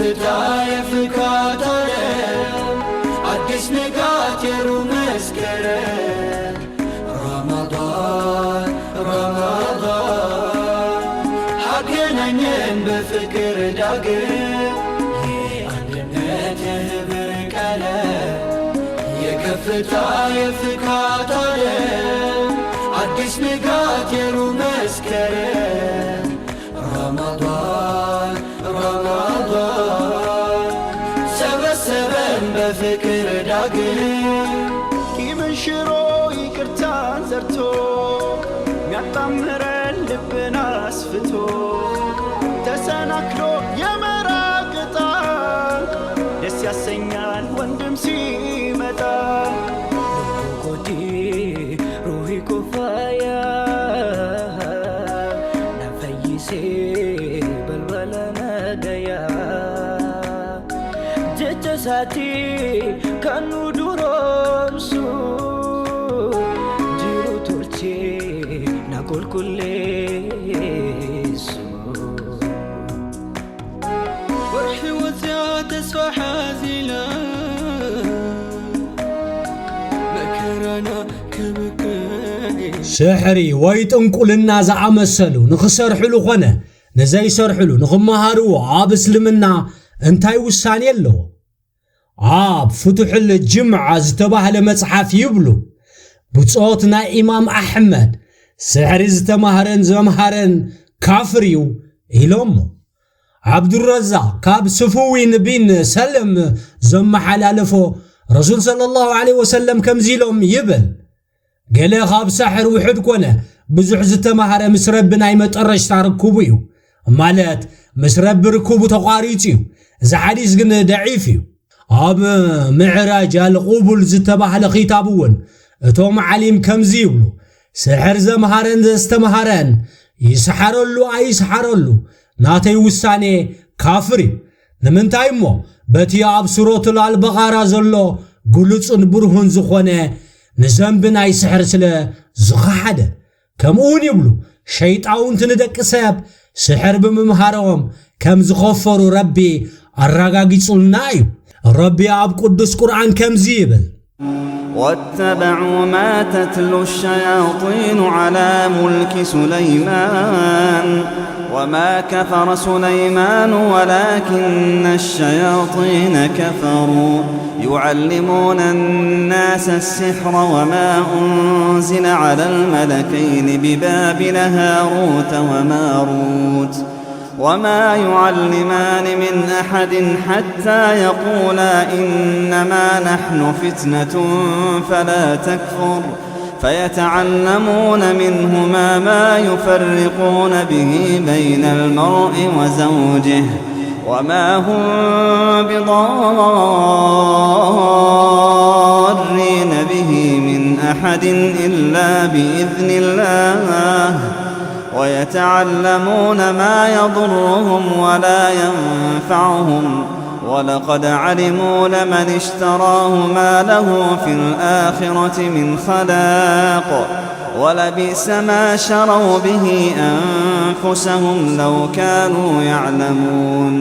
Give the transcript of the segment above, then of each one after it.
ፍታ የፍካታለ፣ ኣዲስ ንጋት የሩ መስከረም። ረመዳን፣ ረመዳን፣ አገናኘን በፍቅር ዳግም። የአንድነት የህብር ቀለም፣ የከፍታ የፍካት ዓለም፣ አዲስ ንጋት የሩ መስከረም። ረመዳን፣ ረመዳን፣ ሰበሰበን በፍቅር ዳግም። ቂምን ሽሮ ይቅርታን ዘርቶ፣ የሚያጣምረን ልብን አስፍቶ፣ ተሰናክሎ የመራቅ ዕጣ፣ ደስ ያሰኛል ወንድም ሲመጣ። Koti ruhi kufaya, na fayyise balbala na daya. Jecha sati kanu duromsu, jiru turche na kulkulesu. ወርሒ ወፅያ ተስፋ ሓዚላ፣ መከራና ከብቅዕ። ስሕሪ ወይ ጥንቁልና ዝኣመሰሉ ንኽሰርሕሉ ኾነ ንዘይሰርሕሉ ንኽመሃርዎ ኣብ እስልምና እንታይ ውሳኔ ኣለዎ? ኣብ ፍቱሑል ጅምዓ ዝተባህለ መጽሓፍ ይብሉ፣ ብጾት ናይ ኢማም ኣሕመድ፣ ስሕሪ ዝተማህረን ዘምሃረን ካፍር እዩ ኢሎሞ። ዓብዱረዛቅ ካብ ስፉዊን ቢን ሰለም ዘመሓላለፎ፣ ረሱል ሰለላሁ ዐለይሂ ወሰለም ከምዚ ኢሎም ይብል፣ ገለ ካብ ሳሕር ውሑድ ኮነ ብዙሕ ዝተማህረ ምስ ረቢ ናይ መጠረሽታ ርክቡ እዩ። ማለት ምስ ረቢ ርክቡ ተቋሪጹ እዩ። እዚ ሓዲስ ግን ደዒፍ እዩ። ኣብ ምዕራጅ ኣልቁቡል ዝተባህለ ኺታብ እውን እቶም ዓሊም ከምዚ ይብሉ፣ ስሕር ዘምሃረን ዘስተምሃረን ይስሓረሉ ኣይስሓረሉ ናተይ ውሳኔ ካፍር እዩ። ንምንታይ እሞ በቲ ኣብ ሱረቱል ኣልበቓራ ዘሎ ግሉጽን ብርሁን ዝኾነ ንዘንቢ ናይ ስሕር ስለ ዝኸሓደ። ከምኡ እውን ይብሉ፣ ሸይጣውንቲ ንደቂ ሰብ ስሕር ብምምሃሮም ከም ዝኸፈሩ ረቢ ኣረጋጊጹልና እዩ። ረቢ ኣብ ቅዱስ ቁርኣን ከምዚ ይብል። واتبعوا ما تتلو الشياطين على ملك سليمان وما كفر سليمان ولكن الشياطين كفروا يعلمون الناس السحر وما أنزل على الملكين ببابل هاروت وماروت وما يعلمان من أحد حتى يقولا إنما نحن فتنة فلا تكفر فيتعلمون منهما ما يفرقون به بين المرء وزوجه وما هم بضارين به من أحد إلا بإذن الله ويتعلمون ما يضرهم ولا ينفعهم ولقد علموا لمن اشتراه ما له في الآخرة من خلاق ولبئس ما شروا به أنفسهم لو كانوا يعلمون.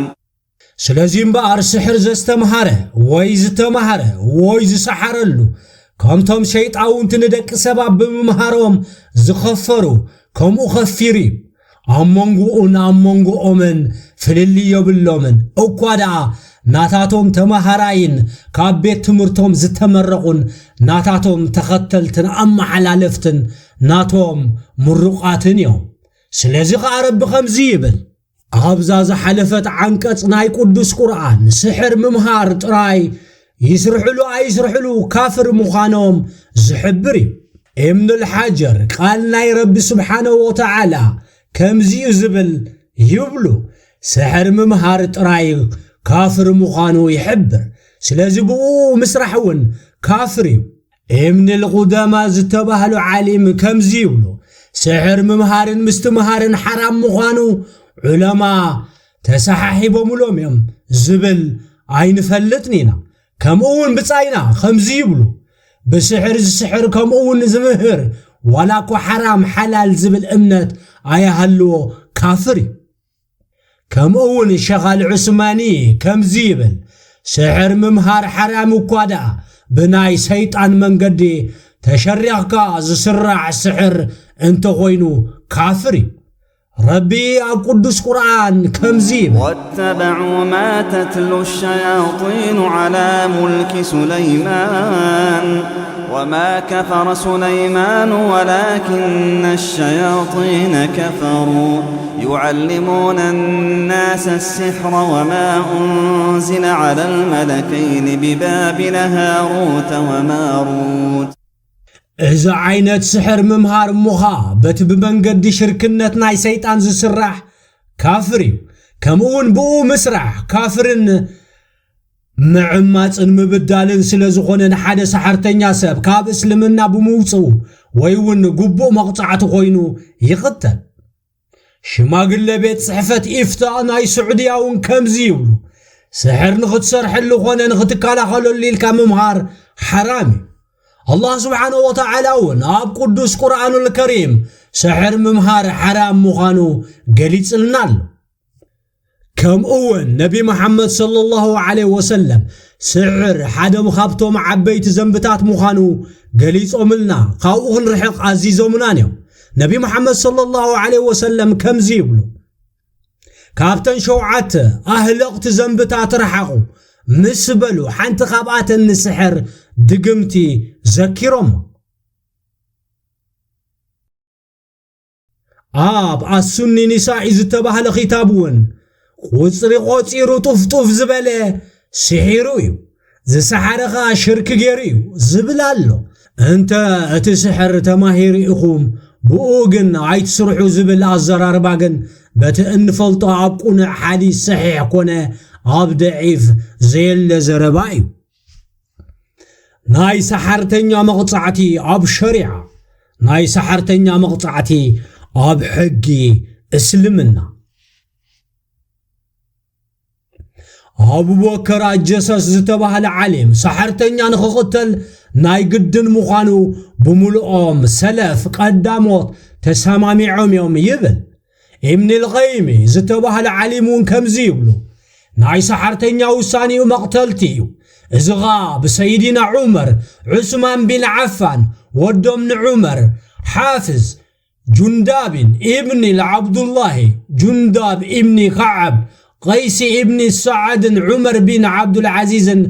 ስለዚ እምበኣር ስሕር ዘስተምሃረ ወይ ዝተማህረ ወይ ዝሰሓረሉ ከምቶም ሸይጣውንቲ ንደቂ ሰባት ብምምሃሮም ዝኸፈሩ ከምኡ ከፊሩ እዩ። ኣብ መንጎኡን ኣብ መንጎኦምን ፍልልይ የብሎምን። እኳ ደኣ ናታቶም ተማሃራይን ካብ ቤት ትምህርቶም ዝተመረቑን ናታቶም ተኸተልትን ኣመሓላለፍትን ናቶም ምሩቓትን እዮም። ስለዚ ኸዓ ረቢ ኸምዚ ይብል፣ ኣብዛ ዝሓለፈት ዓንቀጽ ናይ ቅዱስ ቁርኣን ስሕር ምምሃር ጥራይ ይስርሕሉ ኣይስርሕሉ ካፍር ምዃኖም ዝሕብር እዩ። እብኑል ሓጀር ቃል ናይ ረቢ ስብሓነሁ ወተዓላ ከምዚ'ዩ ዝብል ይብሉ፣ ስሕር ምምሃር ጥራይ ካፍር ምዃኑ ይሕብር። ስለዚ ብኡ ምስራሕ እውን ካፍር እዩ። እብን ልቁደማ ዝተባህሉ ዓሊም ከምዚ ይብሉ፣ ስሕር ምምሃርን ምስትምሃርን ሓራም ምዃኑ ዑለማ ተሰሓሒቦምሎም እዮም ዝብል ኣይንፈልጥን ኢና። ከምኡ እውን ብጻይና ከምዚ ይብሉ፣ ብስሕር ዝስሕር ከምኡ እውን ዝምህር ዋላ እኳ ሓራም ሓላል ዝብል እምነት ኣይሃልዎ ካፍር እዩ። ከምኡ እውን ሸኽ ኣልዑስማኒ ከምዚ ይብል፣ ስሕር ምምሃር ሓራም እኳ ደኣ ብናይ ሰይጣን መንገዲ ተሸሪኽካ ዝስራሕ ስሕር እንተኾይኑ ካፍር እዩ። ረቢ ኣብ ቅዱስ ቁርኣን ከምዚ ይብል። واتبعوا ما تتلو الشياطين على ملك سليمان وما كفر سليمان ولكن الشياطين كفروا يعلمون الناس السحر وما أنزل على الملكين ببابل هاروت وماروت። እዚ ዓይነት ስሕር ምምሃር እሞኻ በቲ ብመንገዲ ሽርክነት ናይ ሰይጣን ዝስራሕ ካፍር እዩ። ከምኡ እውን ብኡ ምስራሕ ካፍርን ምዕማፅን ምብዳልን ስለ ዝኾነ ንሓደ ሰሓርተኛ ሰብ ካብ እስልምና ብምውፅኡ ወይ እውን ግቡእ መቕፃዕቲ ኮይኑ ይቕተል። ሽማግለ ቤት ጽሕፈት ኢፍታ ናይ ስዑድያ እውን ከምዚ ይብሉ፣ ስሕር ንኽትሰርሐሉ ኾነ ንኽትከላኸለሉ ኢልካ ምምሃር ሓራም እዩ። ኣላህ ስብሓንሁ ወተዓላ እውን ኣብ ቅዱስ ቁርኣኑል ከሪም ስሕር ምምሃር ሓራም ምዃኑ ገሊጽልና ኣሎ። ከምኡ እውን ነቢ መሓመድ ሰለላሁ ዐለይሂ ወሰለም ስሕር ሓደ ካብቶም ዓበይቲ ዘንብታት ምዃኑ ገሊጾምልና፣ ካብኡ ክንርሕቕ ኣዚዞምናን እዮም። ነቢ መሓመድ ሰለላሁ ዐለይሂ ወሰለም ከምዚ ይብሉ፣ ካብተን ሸውዓተ ኣህለቕቲ ዘንብታት ርሓቑ ምስ በሉ፣ ሓንቲ ካብኣተን ንስሕር ድግምቲ ዘኪሮሞ። ኣብ ኣሱኒ ኒሳኢ ዝተባህለ ኺታብ እውን፣ ቁጽሪ ቆጺሩ ጡፍጡፍ ዝበለ ስሒሩ እዩ፣ ዝሰሓረ ኸኣ ሽርክ ገይሩ እዩ ዝብል ኣሎ። እንተ እቲ ስሕር ተማሂሩ ኢኹም፣ ብኡ ግን ኣይትስርሑ ዝብል ኣዘራርባ ግን፣ በቲ እንፈልጦ ኣብ ቁኑዕ ሓዲስ ሰሒሕ ኮነ ኣብ ደዒፍ ዘየለ ዘረባ እዩ። ናይ ሰሓርተኛ መቕጻዕቲ ኣብ ሸሪዓ፣ ናይ ሰሓርተኛ መቕጻዕቲ ኣብ ሕጊ እስልምና። ኣቡበከር ኣጀሰስ ዝተባህለ ዓሊም፣ ሰሓርተኛ ንኽቕተል ናይ ግድን ምዃኑ ብምሉኦም ሰለፍ ቀዳሞት ተሰማሚዖም እዮም ይብል። ኢብን ልቀይሚ ዝተባህለ ዓሊም እውን ከምዚ ይብሉ፣ ናይ ሰሓርተኛ ውሳኔኡ መቕተልቲ እዩ። እዚ ኸኣ ብሰይድና ዑመር፣ ዑስማን ቢን ዓፋን፣ ወዶም ንዑመር፣ ሓፍዝ፣ ጁንዳብን ኢብኒ ልዓብዱላሂ፣ ጁንዳብ ኢብኒ ከዓብ፣ ቀይሲ ኢብኒ ሰዓድን ዑመር ቢን ዓብዱልዓዚዝን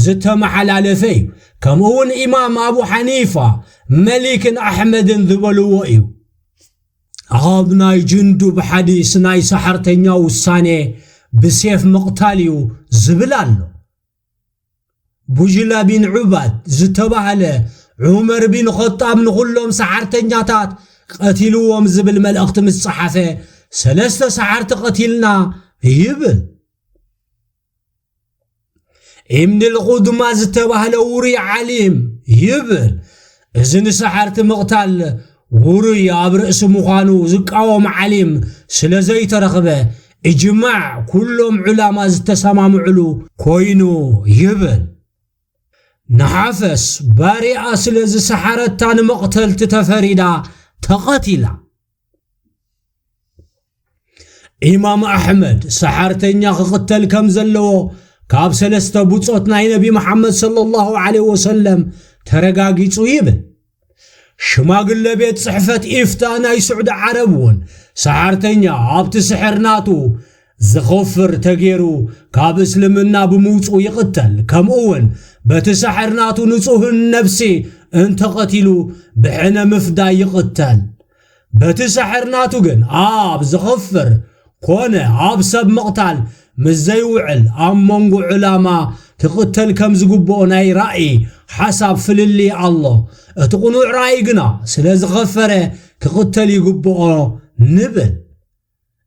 ዝተመሓላለፈ እዩ። ከምኡ እውን ኢማም ኣቡ ሓኒፋ፣ መሊክን ኣሕመድን ዝበልዎ እዩ። ኣብ ናይ ጅንዱብ ሓዲስ ናይ ሰሓርተኛ ውሳኔ ብሴፍ ምቕታል እዩ ዝብል ኣሎ። ቡጅላ ቢን ዑባድ ዝተባህለ ዑመር ቢን ኸጣብ ንኹሎም ሰሓርተኛታት ቀቲልዎም ዝብል መልእኽቲ ምስ ጸሓፈ፣ ሰለስተ ሰሓርቲ ቀቲልና ይብል። ኢብን ልቁድማ ዝተባህለ ውሩይ ዓሊም ይብል፣ እዚ ንሰሓርቲ ምቕታል ውሩይ ኣብ ርእሲ ምዃኑ ዝቃወም ዓሊም ስለ ዘይተረኽበ፣ እጅማዕ ኩሎም ዑላማ ዝተሰማምዕሉ ኮይኑ ይብል። ንሓፈስ ባሪኣ ስለ ዝሰሓረታ ንመቕተልቲ ተፈሪዳ ተቐቲላ። ኢማም ኣሕመድ ሰሓርተኛ ክቕተል ከም ዘለዎ ካብ ሰለስተ ብጾት ናይ ነቢ መሓመድ ሰለላሁ ዐለይሂ ወሰለም ተረጋጊጹ ይብል። ሽማግለ ቤት ጽሕፈት ኢፍታ ናይ ስዑዲ ዓረብ እውን ሰሓርተኛ ኣብቲ ስሕር ናቱ ዝኸፍር ተገይሩ ካብ እስልምና ብምውጽኡ ይቕተል። ከምኡ እውን በቲ ሰሕር ናቱ ንጹህን ነብሲ እንተቐቲሉ ብሕነ ምፍዳይ ይቕተል። በቲ ሰሕር ናቱ ግን ኣብ ዝኸፍር ኮነ ኣብ ሰብ ምቕታል ምስ ዘይውዕል ኣብ መንጎ ዑላማ ክቕተል ከም ዝግብኦ ናይ ራእይ ሓሳብ ፍልልይ ኣሎ። እቲ ቅኑዕ ራእይ ግና ስለ ዝኸፈረ ክቕተል ይግብኦ ንብል።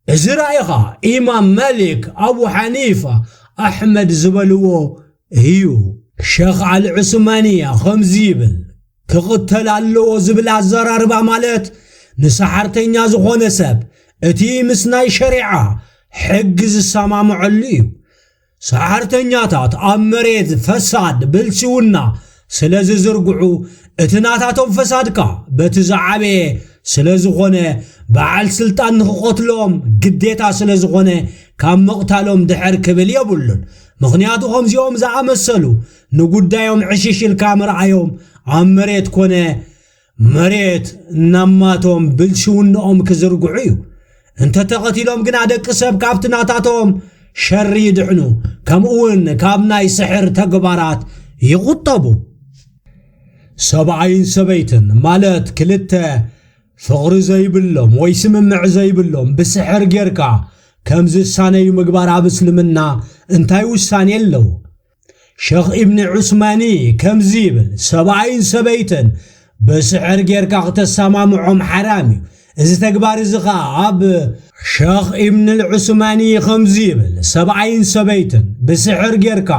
እዚ ራእይ ኸኣ ኢማም ማሊክ፣ ኣቡ ሓኒፋ፣ ኣሕመድ ዝበልዎ እዩ። ሸኽ ኣልዑስማንያ ከምዚ ይብል፣ ክቕተል ኣለዎ ዝብል ኣዘራርባ ማለት ንሰሓርተኛ ዝኾነ ሰብ እቲ ምስ ናይ ሸሪዓ ሕጊ ዝሰማምዐሉ እዩ። ሰሓርተኛታት ኣብ መሬት ፈሳድ ብልሽውና ስለ ዝዝርግሑ፣ እቲ ናታቶም ፈሳድ ከኣ በቲ ዝዓበየ ስለ ዝኾነ፣ በዓል ስልጣን ንኽቐትሎም ግዴታ ስለ ዝኾነ፣ ካብ ምቕታሎም ድሕር ክብል የብሉን። ምኽንያቱ ከምዚኦም ዝኣመሰሉ ንጉዳዮም ዕሽሽ ኢልካ ምርኣዮም ኣብ መሬት ኮነ መሬት እናማቶም ብልሽውንኦም ክዝርግሑ እዩ። እንተተቐቲሎም ግና ደቂ ሰብ ካብቲ ናታቶም ሸሪ ይድሕኑ፣ ከምኡውን ካብ ናይ ስሕር ተግባራት ይቑጠቡ። ሰብኣይን ሰበይትን ማለት ክልተ ፍቕሪ ዘይብሎም ወይ ስምምዕ ዘይብሎም ብስሕር ጌርካ ከም ዝሳነዩ ምግባር ኣብ እስልምና እንታይ ውሳኔ ኣለዎ? ሸኽ ኢብኒ ዑስማኒ ከምዚ ይብል፣ ሰብኣይን ሰበይትን ብስሕር ጌርካ ክተሰማምዖም ሓራም እዩ። እዚ ተግባር እዚ ኸኣ ኣብ ሸኽ ኢብን ዑስማኒ ከምዚ ይብል፣ ሰብኣይን ሰበይትን ብስሕር ጌርካ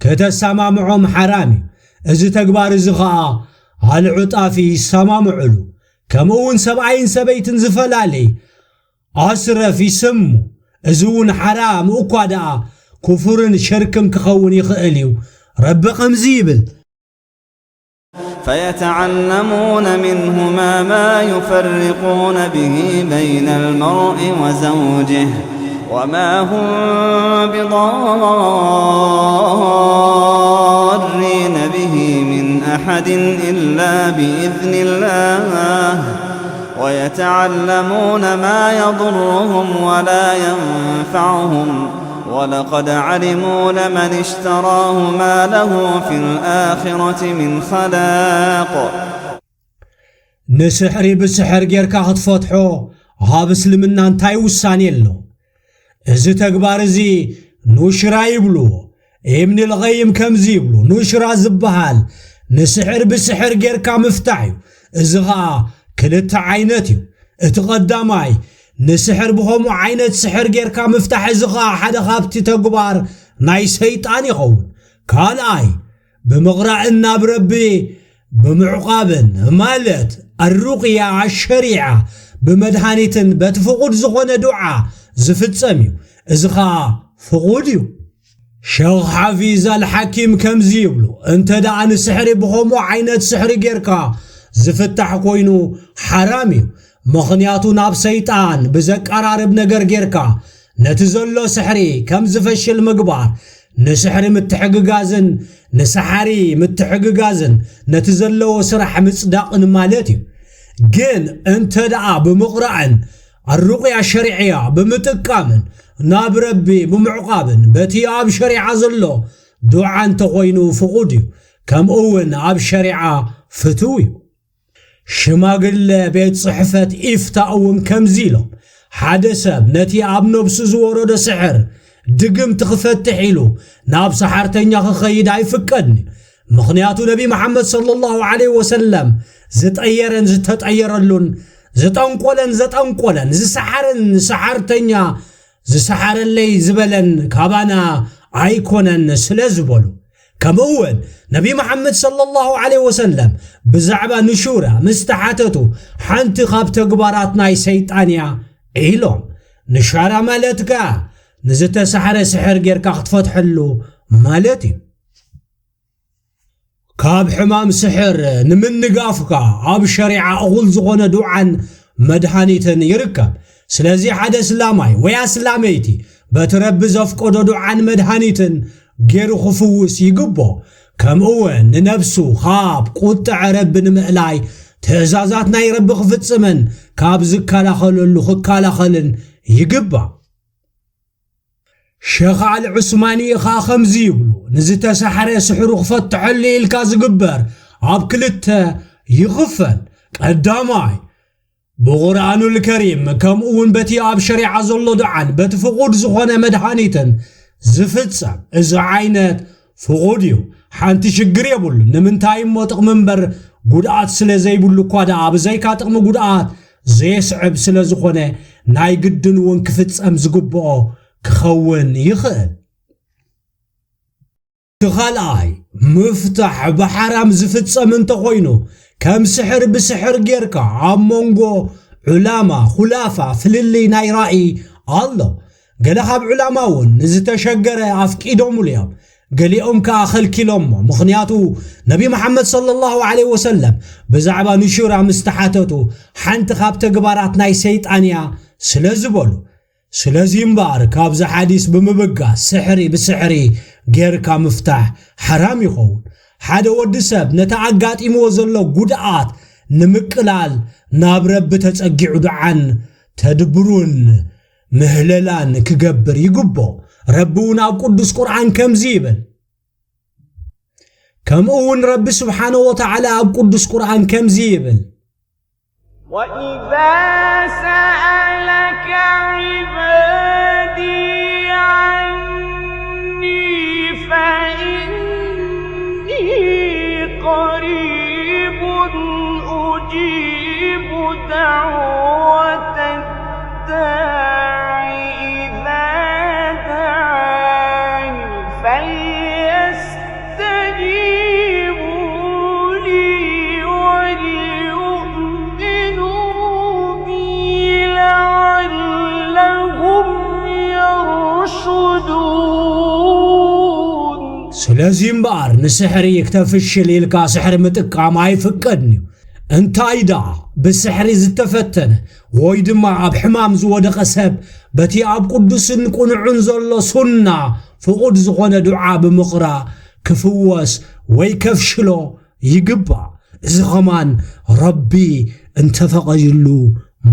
ክተሰማምዖም ሓራም እዩ። እዚ ተግባር እዚ ኸኣ ኣልዑጣፊ ይሰማምዑሉ። ከምኡ እውን ሰብኣይን ሰበይትን ዝፈላለይ ኣስረፍ ይስሙ። እዚ እውን ሓራም እኳ ደኣ ክፉርን ሽርክን ክኸውን ይኽእል እዩ። ረቢ ከምዚ ይብል። فيتعلمون منهما ما يفرقون به بين المرء وزوجه وما هم بضارين به من أحد إلا بإذن الله ويتعلمون ما يضرهم ولا ينفعهم ولقد علموا لمن اشتراه ما له في الآخرة من خلاق. ንስሕሪ ብስሕር ጌርካ ክትፈትሖ ኣብ እስልምና እንታይ ውሳኔ ኣሎ? እዚ ተግባር እዚ ኑሽራ ይብልዎ። ኢብን ልቀይም ከምዚ ይብሉ፣ ኑሽራ ዝበሃል ንስሕር ብስሕር ጌርካ ምፍታሕ እዩ። እዚ ኸኣ ክልተ ዓይነት እዩ። እቲ ቐዳማይ ንስሕር ብኸምኡ ዓይነት ስሕር ጌርካ ምፍታሕ፣ እዚ ኸኣ ሓደ ካብቲ ተግባር ናይ ሰይጣን ይኸውን። ካልኣይ ብምቕራእን ናብ ረቢ ብምዕቋብን ማለት ኣሩቅያ ኣሸሪዓ ብመድሃኒትን በቲ ፍቑድ ዝኾነ ዱዓ ዝፍጸም እዩ። እዚ ኸኣ ፍቑድ እዩ። ሸኽ ሓፊዝ ኣልሓኪም ከምዚ ይብሉ፣ እንተ ደኣ ንስሕሪ ብኸምኡ ዓይነት ስሕሪ ጌርካ ዝፍታሕ ኮይኑ ሓራም እዩ። ምኽንያቱ ናብ ሰይጣን ብዘቀራርብ ነገር ጌርካ ነቲ ዘሎ ስሕሪ ከም ዝፈሽል ምግባር ንስሕሪ ምትሕግጋዝን ንሰሓሪ ምትሕግጋዝን ነቲ ዘለዎ ስራሕ ምጽዳቕን ማለት እዩ። ግን እንተ ደኣ ብምቕራእን ኣሩቅያ ሸሪዕያ ብምጥቃምን ናብ ረቢ ብምዕቋብን በቲ ኣብ ሸሪዓ ዘሎ ዱዓ እንተኾይኑ ፍቑድ እዩ። ከምኡ እውን ኣብ ሸሪዓ ፍትው እዩ። ሽማግለ ቤት ጽሕፈት ኢፍታ እውን ከምዚ ኢሎም፣ ሓደ ሰብ ነቲ ኣብ ነብሱ ዝወረዶ ስሕር ድግምቲ ክፈትሕ ኢሉ ናብ ሰሓርተኛ ክኸይድ ኣይፍቀድን እዩ። ምኽንያቱ ነቢ መሓመድ ሰለላሁ ዐለይሂ ወሰለም ዝጠየረን ዝተጠየረሉን ዝጠንቆለን ዘጠንቆለን ዝሰሓረን ሰሓርተኛ ዝሰሓረለይ ዝበለን ካባና ኣይኮነን ስለ ዝበሉ። ከምኡ እውን ነቢ መሓመድ ሰለላሁ ዐለይሂ ወሰለም ብዛዕባ ንሹራ ምስ ተሓተቱ ሓንቲ ካብ ተግባራት ናይ ሰይጣን እያ ኢሎም። ንሻራ ማለት ከኣ ንዝተሳሕረ ስሕር ጌርካ ክትፈትሐሉ ማለት እዩ። ካብ ሕማም ስሕር ንምንጋፍካ ኣብ ሸሪዓ እኹል ዝኾነ ዱዓን መድሃኒትን ይርከብ። ስለዚ ሓደ እስላማይ ወይ ኣስላመይቲ በቲ ረቢ ዘፍቀዶ ዱዓን መድሃኒትን ገይሩ ክፍውስ ይግቦ። ከምኡ እውን ንነብሱ ካብ ቁጥዐ ረቢ ንምእላይ ትእዛዛት ናይ ረቢ ክፍጽምን ካብ ዝከላኸለሉ ክከላኸልን ይግባእ። ሸኽ ኣል ዑስማኒ ኸኣ ከምዚ ይብሉ፣ ንዝተሳሕረ ስሕሩ ክፈትሐሉ ኢልካ ዝግበር ኣብ ክልተ ይኽፈል። ቀዳማይ ብቁርኣኑል ከሪም ከምኡ እውን በቲ ኣብ ሸሪዓ ዘሎ ዱዓን በቲ ፍቑድ ዝኾነ መድሃኒትን ዝፍጸም እዚ ዓይነት ፍቑድ እዩ። ሓንቲ ሽግር የብሉን። ንምንታይ እሞ ጥቕሚ እምበር ጉድኣት ስለ ዘይብሉ እኳ ደኣ ብዘይካ ጥቕሚ ጉድኣት ዘየስዕብ ስለ ዝኾነ ናይ ግድን እውን ክፍጸም ዝግብኦ ክኸውን ይኽእል። እቲ ኻልኣይ ምፍታሕ ብሓራም ዝፍጸም እንተኾይኑ ከም ስሕር ብስሕር ጌርካ ኣብ መንጎ ዑላማ፣ ኹላፋ፣ ፍልልይ ናይ ራእይ ኣሎ። ገለ ካብ ዑላማ እውን ንዝተሸገረ ኣፍቂዶምሉ እዮም። ገሊኦም ከኣ ከልኪሎሞ። ምኽንያቱ ነቢ መሓመድ ሰለላሁ ዐለይሂ ወሰለም ብዛዕባ ንሹራ ምስ ተሓተቱ ሓንቲ ካብ ተግባራት ናይ ሰይጣን እያ ስለ ዝበሉ። ስለዚ እምበኣር ካብዚ ሓዲስ ብምብጋስ ስሕሪ ብስሕሪ ጌርካ ምፍታሕ ሓራም ይኸውን። ሓደ ወዲ ሰብ ነቲ ኣጋጢምዎ ዘሎ ጉድኣት ንምቅላል ናብ ረቢ ተጸጊዑ ዱዓን ተድብሩን ምህለላን ክገብር ይግቦ። ረቢ እውን ኣብ ቅዱስ ቁርኣን ከምዚ ይብል። ከምኡ እውን ረቢ ስብሓነ ወተዓላ ኣብ ቅዱስ ቁርኣን ከምዚ ይብል። وإذا سألك عبادي عني فإني قريب أجيب دعوة الداع إذا دعان فليستجيبوا لي وليؤمنوا بي لعلهم يرشدون. ስለዚ እምበኣር ንስሕሪ ክተፍሽል ኢልካ ስሕሪ ምጥቃም ኣይፍቀድን እዩ። እንታይ ደኣ ብስሕሪ ዝተፈተነ ወይ ድማ ኣብ ሕማም ዝወደቐ ሰብ በቲ ኣብ ቅዱስን ቅኑዕን ዘሎ ሱና ፍቑድ ዝኾነ ዱዓ ብምቕራእ ክፍወስ ወይ ከፍሽሎ ይግባእ። እዚ ኸማን ረቢ እንተፈቐድሉ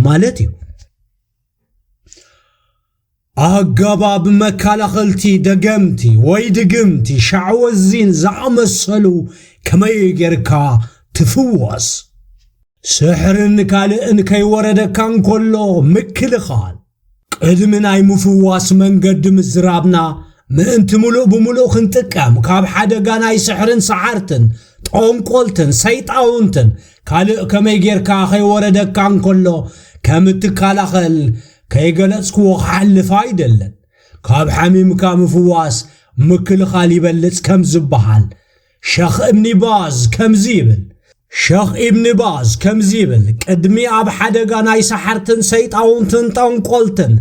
ማለት እዩ። ኣገባብ መከላኸልቲ ደገምቲ ወይ ድግምቲ ሻዕወዚን ዝኣመሰሉ ከመይ ጌርካ ትፍወስ? ስሕርን ካልእን ከይወረደካ እንከሎ ምክልኻል። ቅድሚ ናይ ምፍዋስ መንገዲ ምዝራብና ምእንቲ ምሉእ ብምሉእ ክንጥቀም ካብ ሓደጋ ናይ ስሕርን ሰሓርትን ጠንቆልትን ሰይጣውንትን ካልእ ከመይ ጌርካ ከይወረደካ እንከሎ ከም እትከላኸል ከይገለጽክዎ ክሓልፍ ኣይደልን። ካብ ሓሚምካ ምፍዋስ ምክልኻል ይበልጽ ከም ዝበሃል ሸኽ እብኒ ባዝ ከምዚ ይብል። ሸኽ ኢብኒ ባዝ ከምዚ ይብል፣ ቅድሚ ኣብ ሓደጋ ናይ ሰሓርትን ሰይጣውንትን ጠንቆልትን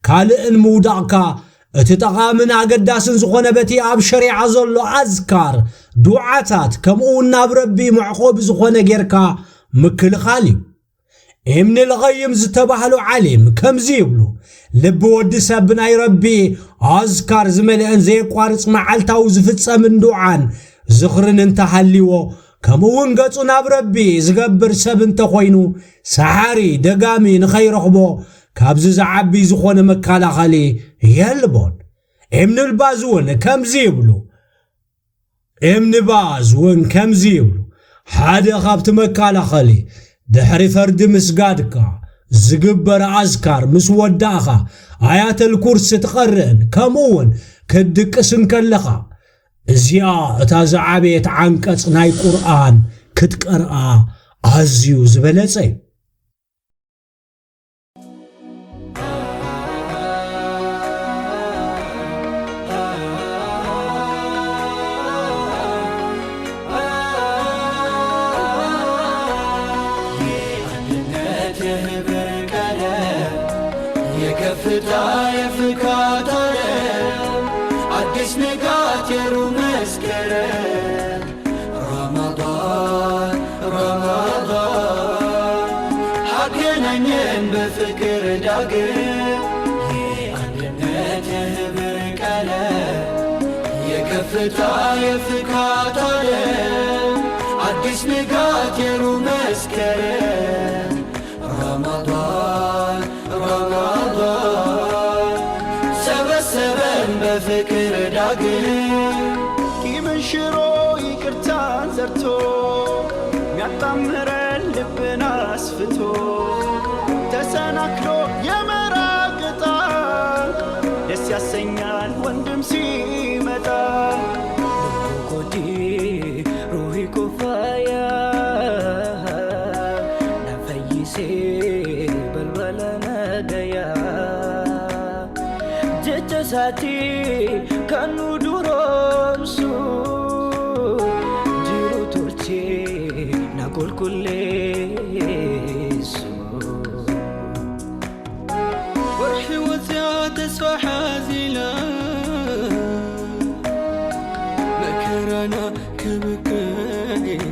ካልእን ምውዳቕካ፣ እቲ ጠቓምን ኣገዳስን ዝኾነ በቲ ኣብ ሸሪዓ ዘሎ ኣዝካር፣ ዱዓታት፣ ከምኡ እውን ናብ ረቢ መዕቆቢ ዝኾነ ጌርካ ምክልኻል እዩ። ኢብኒ ልቐይም ዝተባህሉ ዓሊም ከምዚ ይብሉ፣ ልቢ ወዲ ሰብ ብናይ ረቢ ኣዝካር ዝመልአን ዘየቋርጽ መዓልታዊ ዝፍጸምን ዱዓን ዝኽርን እንተሃልይዎ፣ ከምኡ እውን ገጹ ናብ ረቢ ዝገብር ሰብ እንተኾይኑ፣ ሰሓሪ ደጋሚ ንኸይረኽቦ ካብዚ ዝዓቢ ዝኾነ መከላኸሊ የልቦን። ኢብኑል ባዝ እውን ከምዚ ይብሉ፣ እብኒ ባዝ እውን ከምዚ ይብሉ፣ ሓደ ካብቲ መከላኸሊ ድሕሪ ፈርዲ ምስጋድካ ዝግበር ኣዝካር ምስ ወዳእኻ ኣያተል ኩርሲ ትቐርእን ከምኡ እውን ክትድቅስን ከለኻ እዚኣ እታ ዝዓበየት ዓንቀጽ ናይ ቁርኣን ክትቀርኣ ኣዝዩ ዝበለጸ እዩ። የአንድነት የህብር ቀለም፣ የከፍታ የፍካት ዓለም፣ አዲስ ንጋት የሩብ መስከረም። ረመዳን ረመዳን አገናኘን በፍቅር ዳግም። የአንድነት የህብር ቀለም፣ የከፍታ የፍካት ዓለም፣ አዲስ ንጋት የሩብ መስከረም። ረመዳን ረመዳን ሰበሰበን በፍቅር ዳግም። ቂምን ሽሮ ይቅርታን ዘርቶ፣ ሚያጣምረን ልብን አስፍቶ፣ ተሰናክሎ የመራቅ ዕጣ፣ ደስ ያሰኛል ወንድም ሲመጣ። Kodi ruhi kufaya na fayyisee balbala nagayaa. Jecha isaatii kan nu duroomsu, jiru tolchee na qulqulleessu. ወርሒ ወፅያ ተስፋ ሓዚላ፣ መከራና ክብቅዕ